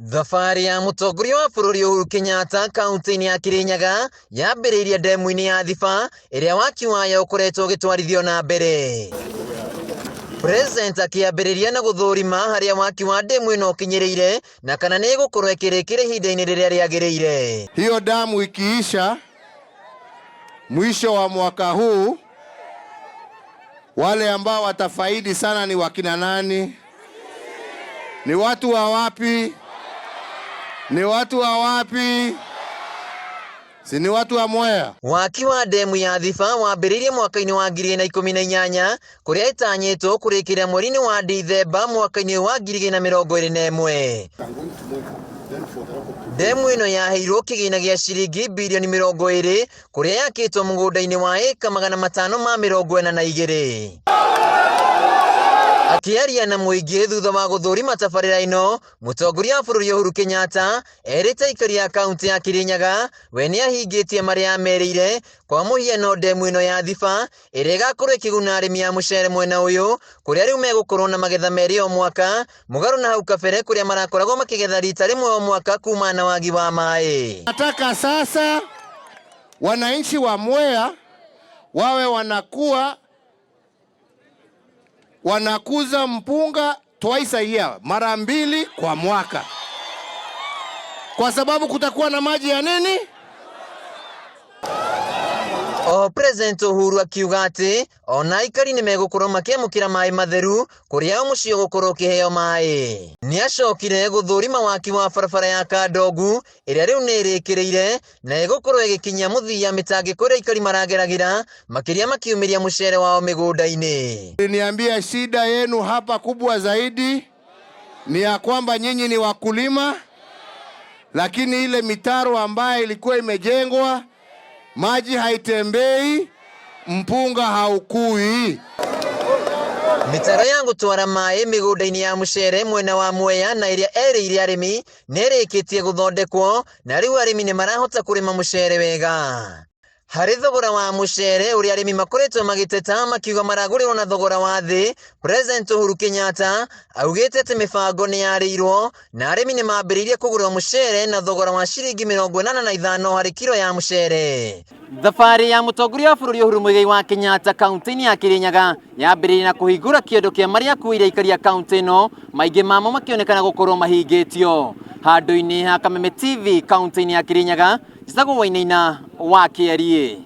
Thabarĩ ya mũtongoria wa bũrũri Uhuru Kenyatta kaunti-inĩ ya Kirinyaga yambĩrĩirie ndemu-inĩ ya Thiba ĩrĩa waki wayo ũkoretwo ũgĩtwarithio na mbere. President akĩambĩrĩria na gũthũrima harĩa waki wa ndemu ĩno ũkinyĩrĩire na kana nĩ ĩgũkorwo ĩkĩrĩkĩra ihinda-inĩ rĩrĩa rĩagĩrĩire. Hiyo damu ikiisha mwisho wa mwaka huu, wale ambao watafaidi sana ni wakina nani? Ni watu wa wapi? Ni watu wa wapi? Si ni watu wa Mwea? Waki wa ndemu ya Thiba wambĩrĩirie mwaka-inĩ wa 2018 kũrĩa ĩtanyĩtwo kũrĩkĩra mweri-inĩ wa Dithemba mwaka-inĩ wa 2021. Ndemu ĩno yaheirwo kĩgĩna gĩa ciringi birioni 20 kũrĩa yakĩtwo mũgũnda-inĩ wa ĩka 542. Akĩaria na mũingĩ thutha wa gũthũrima tabarĩra ĩno, mũtongoria wa bũrũri Uhuru Kenyatta erĩte aikari a kaunti ya Kirinyaga we nĩ ahingĩtie marĩa amerĩire, kwa mũhiano ndemu ĩno ya Thiba ĩrĩa ĩgakorwo ĩkĩguna arĩmi a mũcere mwena ũyũ kũrĩa rĩu megũkorwo na magetha merĩ o mwaka, mũgarũ na hau kabere kũrĩa marakoragwo makĩgetha rita rĩmwe o mwaka kumana na wagi wa maĩ. Nataka sasa wananchi wa Mwea wawe wanakuwa wanakuza mpunga twice a year, mara mbili kwa mwaka, kwa sababu kutakuwa na maji ya nini? O President Uhuru akiuga atĩ ona aikari nĩ megũkorwo makĩamũkĩra maĩ matheru kũrĩa o mũciĩ ũgũkorwo ũkĩheo maĩ. Nĩacokire gũthũrima waki wa barabara ya Kandongu ĩrĩa rĩu nĩ ĩrĩkĩrĩire na ĩgũkorwo ĩgĩkinyia mũthia mĩtangĩko ĩrĩa aikari marageragĩra makĩria makiumĩria mũcere wao mĩgũnda-inĩ. Niambia, shida yenu hapa kubwa zaidi ni ya kwamba nyinyi ni wakulima, lakini ile mitaro ambayo ilikuwa imejengwa maji haitembei, mpunga haukui. Mĩtaro ya gũtwara maĩ mĩgũnda-inĩ ya mũcere mwena wa Mwea na ĩrĩa erĩire arĩmi nĩ ĩrĩkĩtie gũthondekwo na rĩu arĩmi nĩ marahota kũrĩma mũcere wega. Harĩ thogora wa mũcere ũrĩa arĩmi makoretwo magĩteta makiuga maragũrĩrwo na thogora wa thĩ, President Uhuru Kenyatta augĩte atĩ mĩbango nĩ yarĩirwo na arĩmi nĩ mambĩrĩirie kũgũrĩrwo mũcere na thogora wa ciringi 85 harĩ kiro ya mũcere. Thabarĩ ya mũtongoria wa bũrũri Uhuru Muigai wa Kenyatta kaunti-inĩ ya Kirinyaga yambĩrĩirie na kũhingũra kĩondo kĩa marĩa akuĩire aikari a kaunti ĩno, maingĩ mamo makĩonekana gũkorwo mahingĩtio. Handũ-inĩ ha Kameme TV kaunti-inĩ ya Kirinyaga, njĩtagwo Wainaina wa Kĩariĩ.